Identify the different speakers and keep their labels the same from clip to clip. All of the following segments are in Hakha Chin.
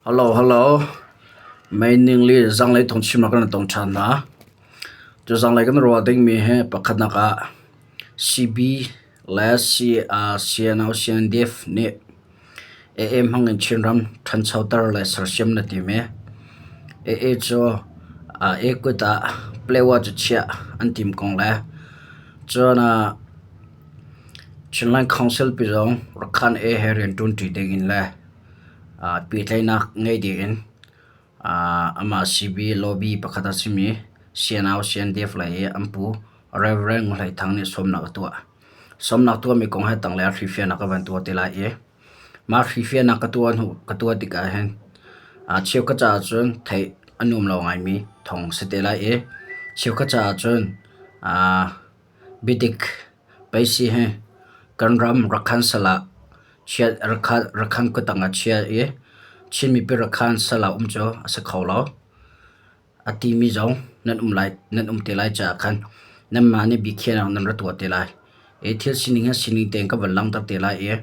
Speaker 1: Hello, hello. Mei ningli zanglei thawngchim ah kan tong ṭhan hna. Cu zanglei kan ruah dingmi hi pakhatnak ah CB le CNO CNDF nih AA hmang in Chinram ṭhanchoter le sersiam na tim i AA cu AA kut ah Palewa cu chiah an tim kong le cun Chinland Council pi zong Rakhan A he rianṭuanṭi ding in le pehtlaihnak ngei dingin amah CB lobby pakhat a simi CNO CNDF lei i an pu Rev. Ngu Hlei Thang nih sawmnak a tuah. Sawmnak tuahmi kong he tanglei ah hrifiahnak ka van tuah te lai i mah hrifiahnak ka tuah hnu ka tuah tikah hin cheukhat caah cun theih a nuam lo ngaimi thawng si te lai i cheukhat caah cun biadik pei si hi kan ram rakhan sal ah rakhan kutang ah chia i Chin mipi rakhan sal ah um cu a si kho lo. A timi zong nan um lai nan um te lai caah khan nanmah nih biakhiahnak nan ra tuah te lai. I thil sining hi sining tein ka van langhter te lai i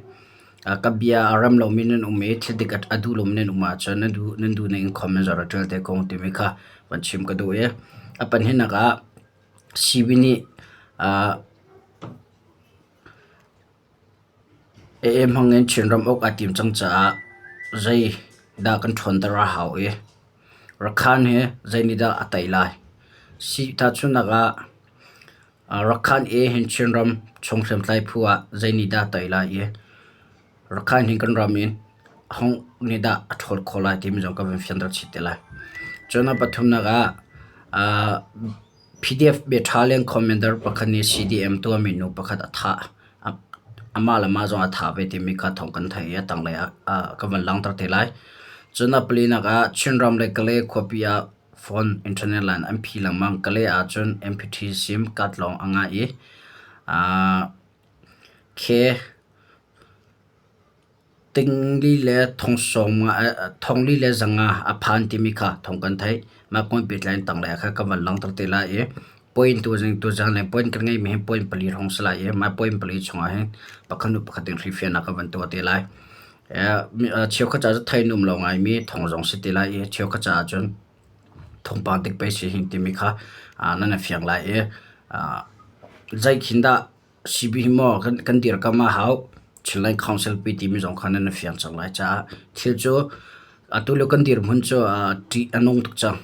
Speaker 1: ka bia a rem lomi nan um i thil dik a duh lomi nan um ahcun nan duh nan duh ning in comment zong rak ṭial te ko timi kha van chim ka duh i a pahnihnak ah CB nih AA hmang in Chinram uk aa tim cang caah zeidah kan ṭhawnter a hau i Rakhan hi zeinih dah a tei lai? Tahchunhnak ah Rakhan A hin Chinram chung hriamtlai phu ah zeinih dah a tei lai i Rakhan hi kan ram in hong nih dah a ṭhawl khawh lai timi zong ka van fianter chih te lai. Cun a pathumnak ah PDF Battalion Commander pakhat nih CDM tuahmi nu pakhat a thah. Amah le mah zong a thah ve timi kha thawng kan theih i a tanglei ah ka van langhter te lai. Cun a palinak ah Chinram le Kalay khuapi ah phone internet line an phi lengmang. Kalay ahcun MPT sim card lawng a ngah i K Tingli le thongli le zanga a phan timi kha thawng kan theih. Mah kong pehtlai in tanglei ah khan kan van langhter te lai i point tuzaan le point kan ngeihmi hi point pali hrawng si lai i mah point pali chungah hin pakhat hnu pakhat in hrihfiahnak kan van tuah te lai. Cheukhat caah cun theih nuam lo ngaimi thawng zong si te lai i cheukhat caah cun thawngpang dik pei si hin timi kha nan i fiang lai i zei khin dah CB hi maw kan dirkam a hau. Chinland Council pi timi zong kha nan i fiang cang lai caah thil cu atu lio kan dirhmun cu ṭih a nung tuk cang.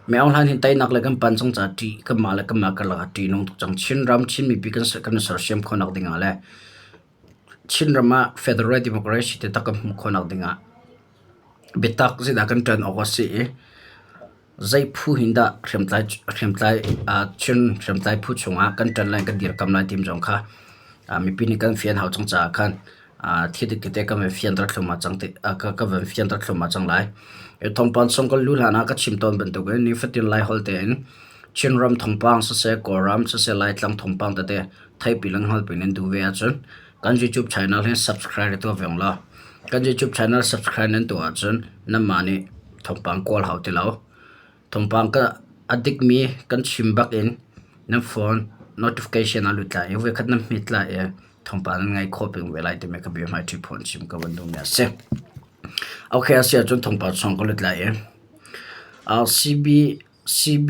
Speaker 1: Mi Aung Hlaing hi teinak le kan pan cang caah ṭih kanmah le kanmah karlak ah ṭih a nung tuk cang. Chinram Chin mipi kan sersiam khawhnak ding ah le Chinram ah Federal Democracy taktak kan hmuh khawhnak ding ah biatak zeidah kan ṭan awk a si i Zei phu hin dah hriamtlai Chin hriamtlai phu chungah kan ṭan lai kan dirkam lai timi zong kha mipi nih kan fian hau cang caah khan thil dik tete kan van fianter thluahmah cang ka van fianter thluahmah cang lai. Thawngpang chung kan luh hlan ah ka chim tawn bantukin nifatin Laiholh tein Chinram thawngpang siseh, Kawlram siseh, Laitlang thawngpang tete theihpi le hngalhpi nan duh ve ahcun kan YouTube channel hi subscribe tuah ve ung law kan YouTube channel subscribe nan tuah ahcun nanmah nih thawngpang kawl hau ti lo. Thawngpang ka a dikmi kan chim bak in nan phone notification a lut lai i voikhat nan hmet lai i thawngpang nan ngaih khawh peng ve lai timi ka bia hmaiṭhi phone chim ka van duhmi a si. Okay, a si ahcun thawngpang chung ka lut lai i CB CB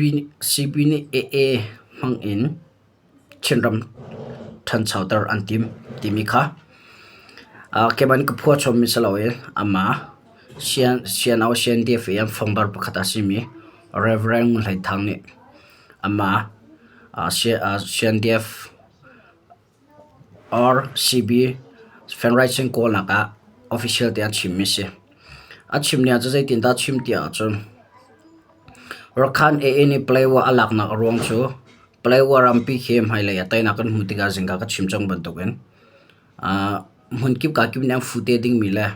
Speaker 1: CB nih AA hmang in Chinram ṭhanchoter an tim timi kha keimah nih ka phuah chommi si loin amah CNO CNDF i an founder pakhat a simi Rev. Ngun Hlei Thang nih amah CNDF or CB fundraising kawlnak ah official te an chimmi a si. A chim ning ah cun zeitindah a chim ti ahcun Rakhan AA nih Palawa a laknak a ruang cu Palawa rampi khi hmailei ah teinak kan hmuh tikah zingka ka chim cang bantukin hmunkip kakip nih an fu te dingmi le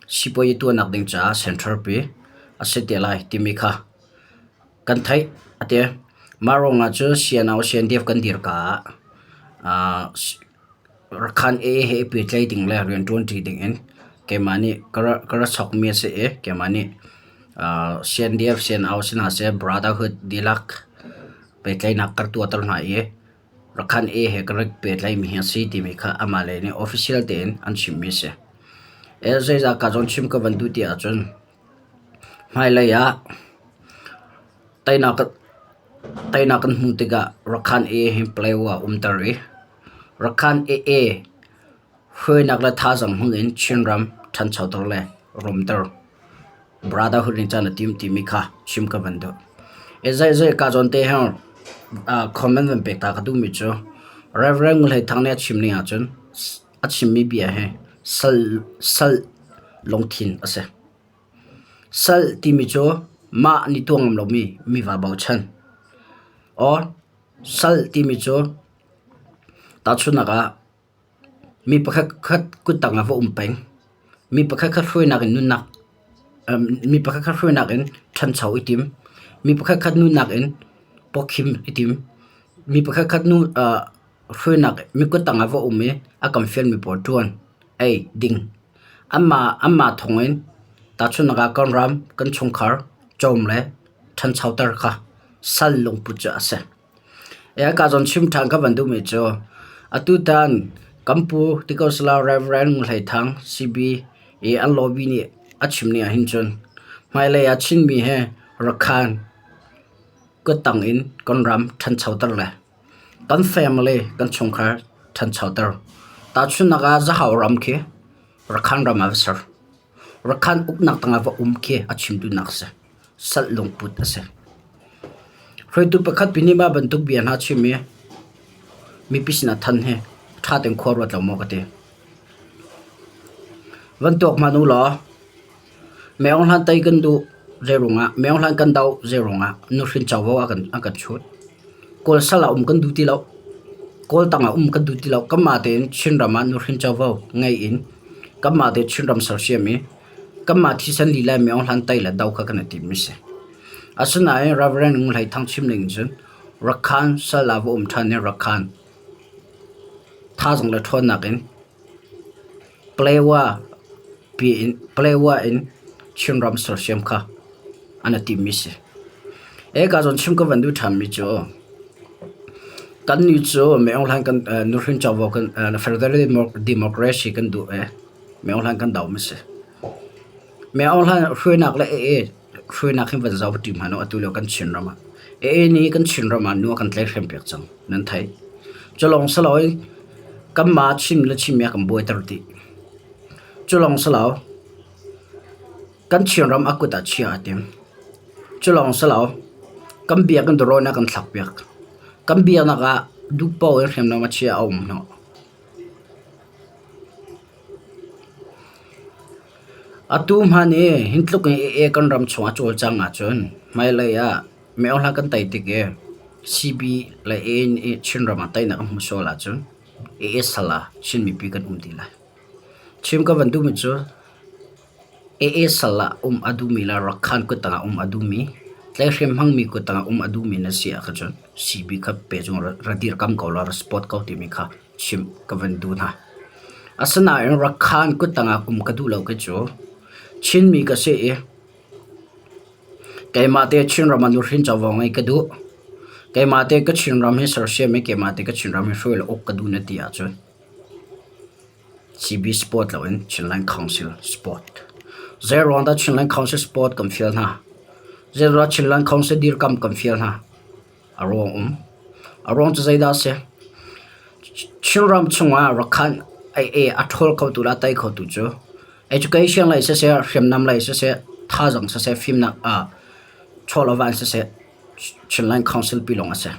Speaker 1: sipuazi tuahnak ding caah central pi a si te lai timi kha kan theih a ti. Mah ruangah cun CNO CNDF kan dirka ah Rakhan A he i pehtlaih ding le rianṭuanṭi dingin keimah nih ka ra sokmi a si i keimah nih CNDF, CNO si hna seh Brotherhood dihlak pehtlaihnak ka tuahter hna i Rakhan A he ka rak pehtlaihmi hi a si timi kha amah lei nih official tein an chimmi a si. Zeizah ka zawn chim ka van duh ti ahcun. Hmailei ah teinak kan hmuh tikah Rakhan AA hi Palaewa ah umter i Rakhan AA hruainak le thazaang hmang in Chinram ṭhanchoter le rumter Brotherhood nih caan a tim timi kha chim ka van duh. Zeizei ka zawn te hi comment van pek ta ka duhmi cu Reverend Ngun Hlei Thang nih a chim ning ahcun a chimmi bia hi sal lungthin a si. Sal timi cu mah nih tuah ngam lomi mi vaa bochan. Or sal timi cu tahchunhnak ah mi pakhat khat kuttang ah va um peng. Mi pakhat khat hruainak in nunnak mi pakhat khat hruainak in ṭhancho i tim. Mi pakhat khat nunnak in pawkhim i tim. Mi pakhat khat nu hruainak mi kuttang ah va um i a kan fialmi pawl ṭuan, ei, ding. Anmah thawngin tahchunhnak ah kan ram, kan chungkhar cawm le ṭhanchoter kha sal lungput cu a si. Ka zawn chim ṭhan ka van duhmi cu atutan kan pu Tikosla Reverend Ngun Hlei Thang CB i an lobby nih a chim ning ahhin cun hmailei ah Chinmi he Rakhan kuttang in kan ram ṭhanchoter le kan family kan chungkhar ṭhanchoter. Tahchunhnak ah Zahau ram khi Rakhan ram ah va ser. Rakhan uknak tangah va um khi a chim duhnak a si. Salh lungput a si. Hruaitu pakhat pi nih mah bantuk bia hna chim i mipi sinah than hi ṭha tein khua ruat lo maw ka ti. Van tuak hmanh u law Meong hlan tei kan duh zeiruangah meong hlan kan doh zeiruangah nuhrin covo a kan a kan chut. Kawl sal ah um kan duh ti lo. Kawl tang ah um kan duh ti lo. Kanmah tein Chinram ah nuhrin covo ngei in kanmah tein Chinram sersiam i kanmah thisen lila in meong hlan tei le do kha kan i timmi si. Asinain Reverend Ngun Hlei Thang chim ning in cun Rakhan sal ah va um ṭhan i Rakhan thazaang le ṭhawnnak in Palaewa Palaewa in Chinram sersiam kha an i timmi si. Eka zawn chim ka van duh ṭhanmi cu kannih cu Maung Hlaing kan nuhrin covo kan federal democracy kan duh i Maung Hlaing kan dohmi si. Maung Hlaing hruainak le AA hruainak hi van zoh ṭi hmanh u atu lio kan Chinram ah. AA nih kan Chinram ah nu a kan tlaihhrem piak cang nan theih. Cu lawng si loin kanmah Chin le Chinmi a kan buaiter dih. Cu lawng si lo kan Chinram a kut ah chia aa tim. Cu lawng si lo kan biakinn dawrawn a kan thlakpiak. Kan biaknak ah duh paoh in hriamnam a chia a um hnawh. Atu hmanh i hin tluk in AA kan ram chung a cawlcang ahcun hmailei ah miohla kan tei tik i CB le AA nih Chinram ah teinak an hmuh sual ahcun AA sal ah Chin mipi kan um ti lai. Chim ka van duhmi cu AA sal ah um a duhmi le Rakhan kuttang ah um a duhmi, tlaihhrem hmangmi kuttang ah um a duhmi na si ahcun CB kha pe cung ra dirkam ko law ra support ko timi kha chimh ka van duh hna. Asinain Rakhan kuttang ah um ka duh lo kei cu. Chinmi ka si i keimah te Chinram ah nuhrin covo ngeih ka duh. Keimah te ka Chinram hi sersiam i keimah te ka Chinram hi hruai le uk ka duh na ti ahcun CB support loin Chinland Council support. Zeiruang dah Chinland Council support kan fial hna? Zeiruang Chinland Council dirkam kan fial hna? A ruang um. A ruang cu zeidah a si? Chinram chungah Rakhan AA a ṭhawl khotu le a tei khotu cu education lei siseh, hriamnam lei siseh, thazaang siseh, fimnak ah chawlawva in siseh Chinland Council pi lawng a si.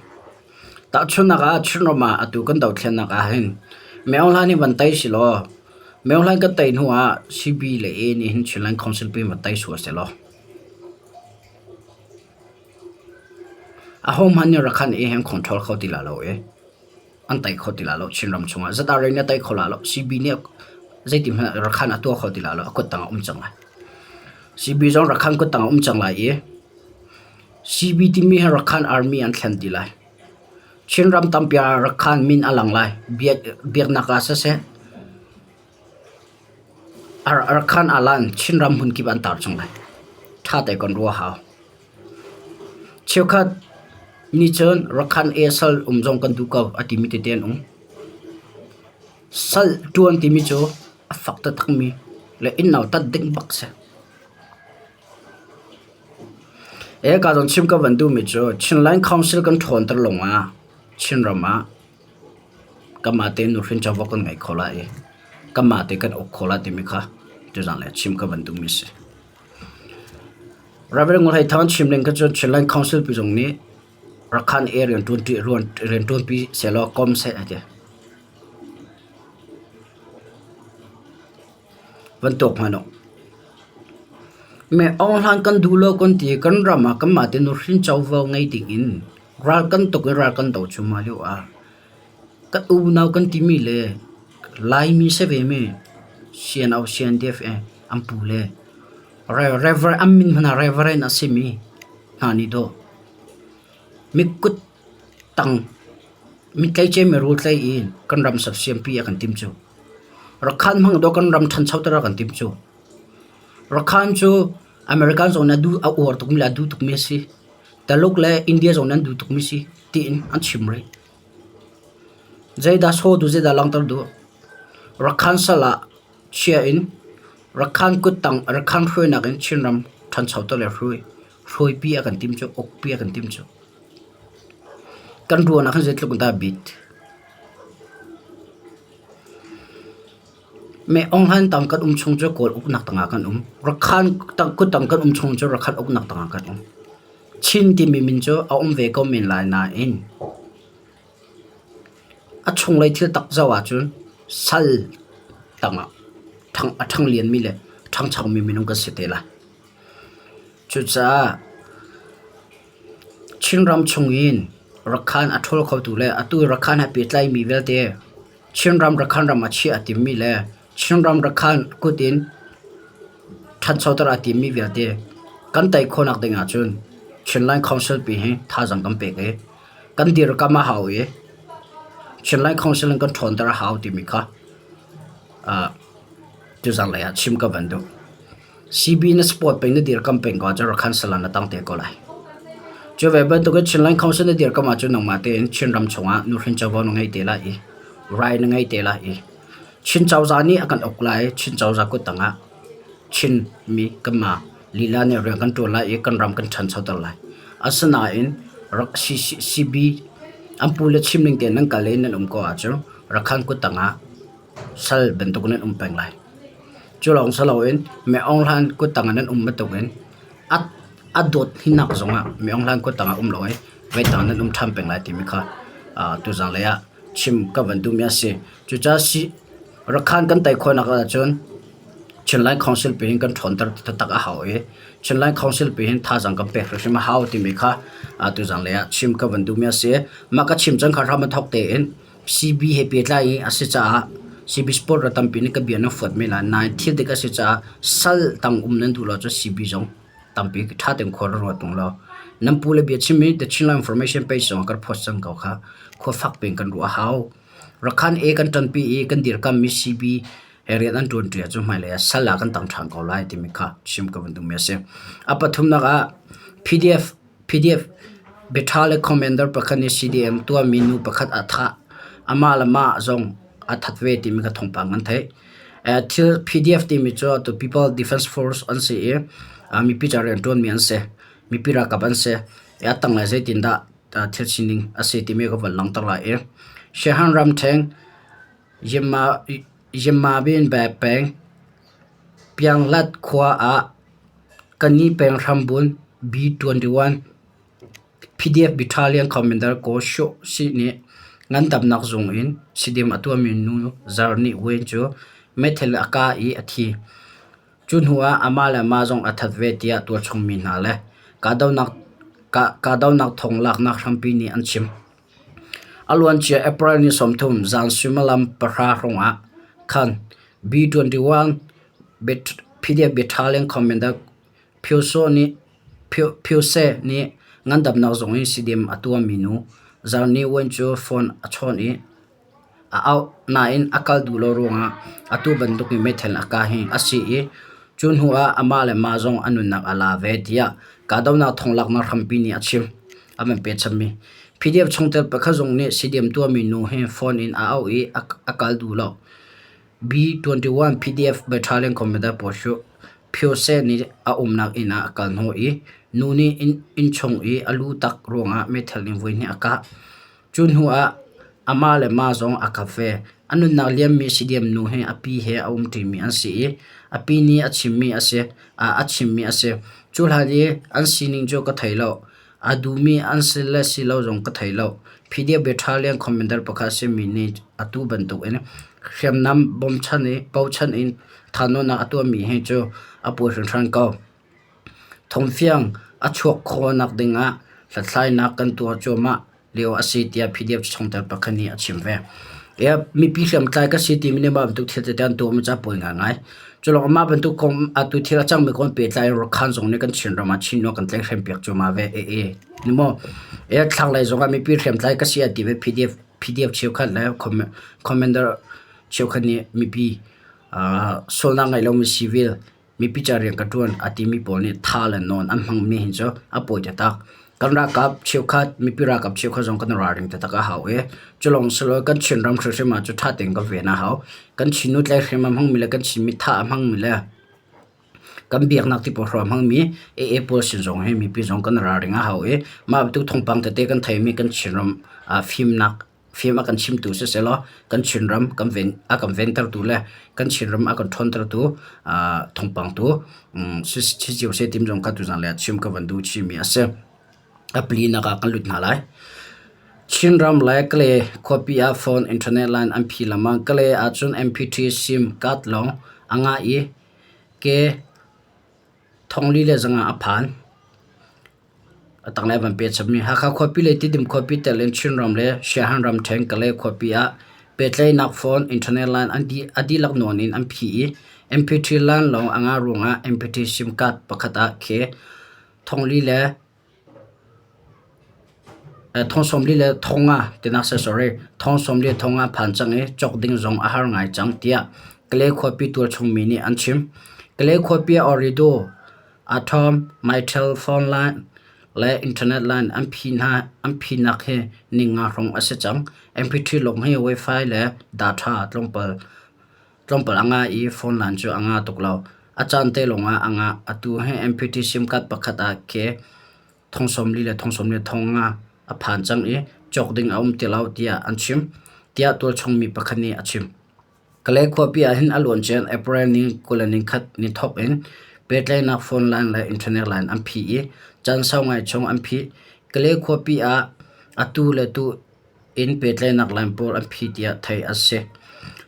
Speaker 1: Tahchunhnak ah Chinram ah atu kan dothlennak ah hin Maung Hla nih van tei si law Maung Hla kan tei hnu ah CB le A nih hin Chinland Council pi van tei sual seh law Ahohmanh nih Rakhan i an control kho ti lai lo i an tei kho ti lai lo Chinram chungah. ZRA nih a tei kho lai lo. CB nih zeiti hmanh ah Rakhan a tuah kho ti lai lo. A kuttang ah a um cang lai. CB zong Rakhan kuttang ah a um cang lai i CB timi hi Rakhan Army an thlen ti lai. Chinram tampi ah Rakhan min a lang lai. Biaknak ah siseh, Rakhan alan Chinram hmunkip an tar cang lai. Ṭha te kan ruah hau. Cheukhat nih cun Rakhan e sal um zong kan duh ko a timi tete an um. Sal ṭuan timi cu a fak taktakmi le inn nautat ding bak si. E ka zong chim ka van duhmi cu Chinland Council kan ṭhawnter lawngah Chinram ah kanmah tein nuhrin covo kan ngei kho lai i kanmah te kan uk kho lai timi kha tuzaan le chim ka van duhmi a si. Reverend Ngun Hlei Thang chim ning kha cun Chinland Council pi zong nih Rakhan e rianṭuanpi sehlaw kom seh a ti. Van tuak hmanh u. Me Aung Hlan kan duh lo kan ti kan ram ah kanmah te nuhrin covo ngei ding in ral kan tuk i ral kan do cuahmah lio ah kan unau kan timi le Laimi si ve mi CNO CNDF e an pu le Reverend an min hmanh ah Reverend a simi hna nih dawh mikut tang mittlei ciami rul tlei in kan ram sersiampi a kan timh cu. Rakhan hmang dawh kan ram ṭhanchoter a kan timh cu. Rakhan cu American zong nih a duh a uar tukmi le a duh tukmi a si. Taluk le India zong nih an duh tukmi si tiin an chim rih. Zeidah saw duh zeidah langhter duh. Rakhan sal ah chia in Rakhan kuttang Rakhan hruainak in Chinram ṭhanchoter le hruai hruaipi a kan timh cu ukpi a kan timh cu. Kan ruahnak hi zeitluk in dah a bit. Me Aung Hlaing tang kan um chung cu Kawl uknak tangah kan um. Rakhan kuttang kan um chung cu Rakhan uknak tangah kan um. Chin timi min cu a um ve ko men lai nain a chunglei thil tak zoh ahcun sal tangah a ṭhang lianmi le a ṭhangchomi minung kan si te lai. Cucaah Chinram chungin Rakhan a ṭhawl khotu le atu Rakhan he pehtlaimi vialte Chinram Rakhan ram ah chiah a timmi le Chinram Rakhan kut in ṭhanchoter aa timmi vialte kan tei khawhnak ding ahcun Chinland Council pi hi thazaang kan pek i kan dirkam a hau i Chinland Council in kan ṭhawnter a hau timi kha tuzanglei ah chim ka van duh. CB na support peng na dirkam peng ko ahcun Rakhan salan na tang te ko lai. Cu ve bantukin Chinland Council na dirkam ahcun nangmah tein Chinram chungah nuhrin covo na ngei te lai i rai na ngei te lai i Chin cozah nih a kan uk lai i Chin cozah kut tangah Chin mi kanmah lila nih rian kan ṭuan lai i kan ram kan ṭhanchoter lai. Asinain CB an pu le chim ning tein nan kal i nan um ko ahcun Rakhan kut tangah sal bantuk nan um peng lai. Cu lawng si loin Mi Aung Hlaing kuttang ah nan um bantukin a a dawt hinak zongah Mi Aung Hlaing kuttang ah um lo i voidang nan um ṭhan peng lai timi kha tuzanglei ah chim ka van duhmi a si. Cucaah Rakhan kan tei khawhnak ahcun Chinland Council pi hin kan ṭhawnter taktak a hau i Chinland Council pi hin thazaang kan pek hrimhrim a hau timi kha tuzanglei ah chim ka van duhmi a si. Mah ka chim cang kha hram a thawk tein CB he pehtlai i a si caah CB sport ra tampi nih ka bia nan fuat men lai. Nain thil dik a si caah sal tang um nan duh lo cun CB zong tampi ṭha tein khua ra ruat tung law nan pu le bia chim i The Chinland Information page zong kan post cang ko kha. Khua fak piin kan ruah a hau. Rakhan A kan ṭanpi i kan dirkammi CB he rian an ṭuanṭi ahcun hmailei ah sal ah kan tang ṭhan ko lai timi kha chim ka van duhmi a si. A pathumnak ah PDF PDF biaṭha le commander pakhat nih CDM tuahmi nu pakhat a thah. Amah le mah zong a that ve timi kha thawngpang kan theih. Thil PDF timi cu atu People Defense Force an si i mipi ca rianṭuanmi an si. Mipi ralkap an si. A tanglei zeitindah thil sining a si timi ka van langhter lai i Shehan ramṭheng Yinmabin peng Pianglat khua ah Kani peng hrambun B-21 PDF Battalion Commander Ko Shu Si nih ngandamnak zung in sidim a tuahmi nu Zar Ni Win cu meithal a kah i a thi. Cu hnu ah amah le amah zong a that ve tiah tualchung mi hna le kahdohnak thong laknak hrampi nih an chim. A luancia April ni 30 zan suimilam 10 hrawng ah khan B-21 PDF Battalion Commander Phyo Se nih ngandamnak zung in sidim a tuahmi nu Zar Ni Win cu phone a chawnh i a auh nain a kal duh lo ruangah atu bantuk in meithal a kah hi a si i cu hnu ah amah le mah zong a nunnak a la ve tiah kahdohnak thonglaknak hrampi nih a chim. A van pechanmi PDF chungtel pakhat zong nih sidim tuahmi nu hi phone in a auh i a kal duh lo. B-21 PDF Battalion Commander pawl cu. Phyose nih a umnak inn ah a kal hnawh i nu nih innchung i a lu tak ruangah meithal in voihnih a kah. Cu hnu ah amah le mah zong a kap ve. A nunnak liammi Sidiam nu hi a pi he a umṭimi an si i a pi nih a chimmi a si. A chimmi a si. Cu hlan i an sining cu ka thei lo. A duhmi an si le si lo zong ka thei lo. PDF Battalion commander pakhat a simi nih atu bantukin hriamnam bawmchan i bochan in thahnawnnak a tuahmi hi cu a pawi hringhran ko. Thawngfiang a chuak khawhnak dingah hlathlainak kan tuah cuahmah lio a si tiah PDF chungtel pakhat nih a chim ve. Mipi hriamtlai ka si timi nih mah bantuk thil tete an tuahmi cu a pawi ngaingai. Cu lawng mah bantuk kong atu thil a cangmi kong pehtlai in Rakhan zong nih kan Chinram ah Chin kan tlaihhrem piak cuahmah ve. Ee ni maw? Ee thlanglei zong ah mipi hriamtlai ka si a ti ve PDF PDF cheukhat le commander cheukhat nih mipi sualnak ngei lomi civil mipi ca rian ka ṭuan a timi pawl nih tha le nawn an hmangmi hin cu a pawi taktak. Kan ralkap cheukhat mipi ralkap cheukhat zong kan ralring taktak a hau i cu lawng si lo kan Chinram hrimhrim ah cu ṭha tein kan ven a hau. Kan Chin nu tlaihhrem a hmangmi le kan Chin mi thah a hmangmi le kan biaknak ti pawl hrawh a hmangmi AA pawl sin zong hi mipi zong kan ralring a hau i mah bantuk thawngpang tete kan theimi kan Chinram ah fimnak fim a kan chimtu sisehlaw kan Chinram kan ven a kan ventertu le kan Chinram a kan ṭhawntertu thawngpang tu si cio seh tim zong kha tuzan le chim ka van duh chihmi a si. A palinak ah kan lut hna lai. Chinram le Kalay khuapi ah phone internet line an phi lengmang. Kalay ahcun MPT SIM card lawng a ngah i ke thongli le zanga a phan. A tanglei van pe chapmi Hakha khuapi le Tidim khuapi tel in Chinram le Siahan ramṭhen Kalay khuapi ah pehtlaihnak phone internet line an dih a dihlak nawn in an phih i MP3 line lawng a ngah ruangah MP3 SIM card pakhat ah khe thongli le thong sawmli le thonga tinak si sorry thong sawmli le thonga phan cang i cawk ding zong a har ngai cang tiah Kalay khuapi tualchung mi nih an chim. Kalay khuapi ah Ooredoo Atom, Mytel phone line le internet line an phinak hi ninga hrawng a si cang. MP3 lawng hi Wi-Fi le data tlawmpal a ngah i phone line cu a ngah tuk lo. A caan te lawngah a ngah. Atu hi MP3 SIM card pakhat ah ke thong 40 le thong 45 a phan cang i cawk ding a um ti lo tiah an chim, tiah tualchung mi pakhat nih a chim. Kalay khuapi ahhin a luancian April ni 21 ni thawk in pehtlaihnak phone line le internet line an phih i caan sau ngai chung an phih. Kalay khuapi ah atu le tu in pehtlaihnak line pawl an phih tiah theih a si.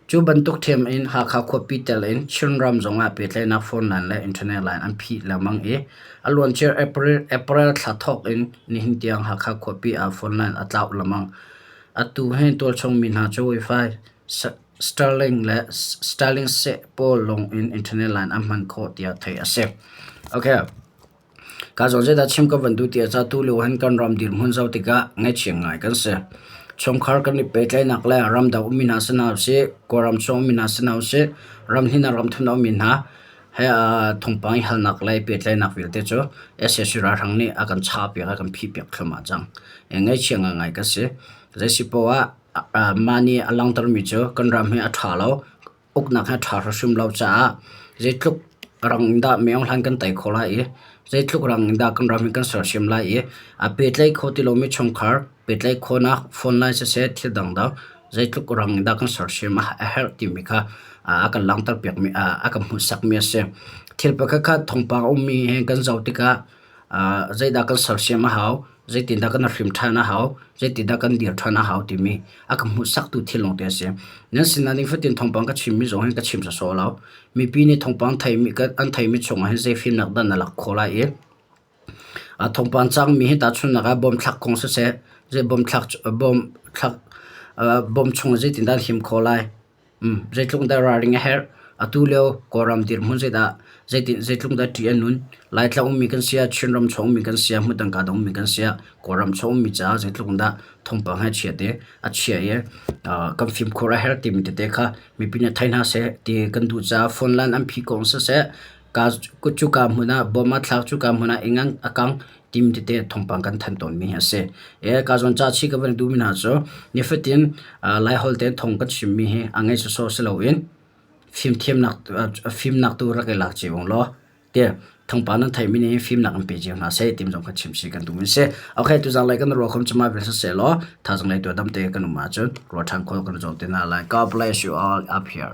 Speaker 1: Cu bantuk ṭhiam in Hakha khuapi tel in Chinram zongah pehtlaihnak phone line le internet line an phih lengmang i a luancia April, April thla thawk in nihin tiang Hakha khuapi ah phone line a tlau lengmang. Atu hi tualchung mi hna cu Wi-Fi Starlink le Starlink seh pawl lawng in internet line an hman khawh tiah theih a si. Okay. Ka zawn zeidah chim ka van duh ti ah tu lio hin kan ram dirhmun zoh tikah ngaihchia ngai kan si. Chungkhar kan i pehtlaihnak le ramdang ummi hna si hna usih, Kawlram chung ummi hna si hna usih, ram hnih ram thum ummi hna he thawngpang i halnak le pehtlaihnak vialte cu sac ralhrang nih a kan chahpiak a kan phihpiak thluahmah cang. Ngaihchia ngaingai kan si. Zei si poah ah Mah nih a langhtermi cu kan ram hi a ṭha lo, uknak hi a ṭha hrimhrim lo caah zeitluk rang in dah Myo Hlan kan tei khawh lai i zeitluk rang in dah kan ram hi kan sersiam lai i aa pehtlaih kho ti lomi chungkhar pehtlaih khawhnak phone line siseh thil dangdang zeitluk rang in dah kan sersiam a herh timi kha a kan langhter piakmi a kan hmuhsakmi a si. Thil pakhat kha thawngpang a ummi he kan zoh tikah zeidah kan sersiam a hau, zeitindah kan hrim ṭhan a hau, zeitindah kan dir ṭhan a hau timi a ka hmuhsaktu thil lawngte a si. Nan sinah nifatin thawngpang ka chimmi zong hin ka chim sawsawh lo. Mipi nih thawngpang theimi an theimi chungah hin zei fimnak dah na lak khawh lai i a thawngpang cangmi hi tahchunhnak ah bom thlak kong siseh, zei bom thlak bom thlak bom chung zeitindah an him khawh lai, Zeitluk dah ralring a herh? Atu lio Kawlram dirhmun zeidah zeitluk dah ṭih a nun? Laitlang ummi kan si ah, Chinram chung ummi kan si ah, hmundang kaa dang ummi kan si ah, Kawlram chung ummi caah zeitluk dah thawngpang he chiat i a chia i kan fimkhur a herh timi tete kha mipi nih thei hna seh ti kan duh caah phone line an phih kong siseh, cuka hmun ah bom a thlak, cuka hmun ah inn a kang tim tete thawngpang kan thanh tawnmi hi a si. E ka zawn ca chi ka van duhmi hna cu nifatin Laiholh te thawng kan chimmi hi a ngei sawsawh si loin fimthiamnak fimnak tu rak i lak cio law. Tiah thangpa nan theihmi nih fimnak an pe cio hna seh tim zong kha chim si kan duh mi si. Okay, tuzang lei kan ruah khom cuma vel siseh law thazang lei tu dam te kan um ahcun ruah ṭhan khawh kan zuam te hna lai. God bless you all up here.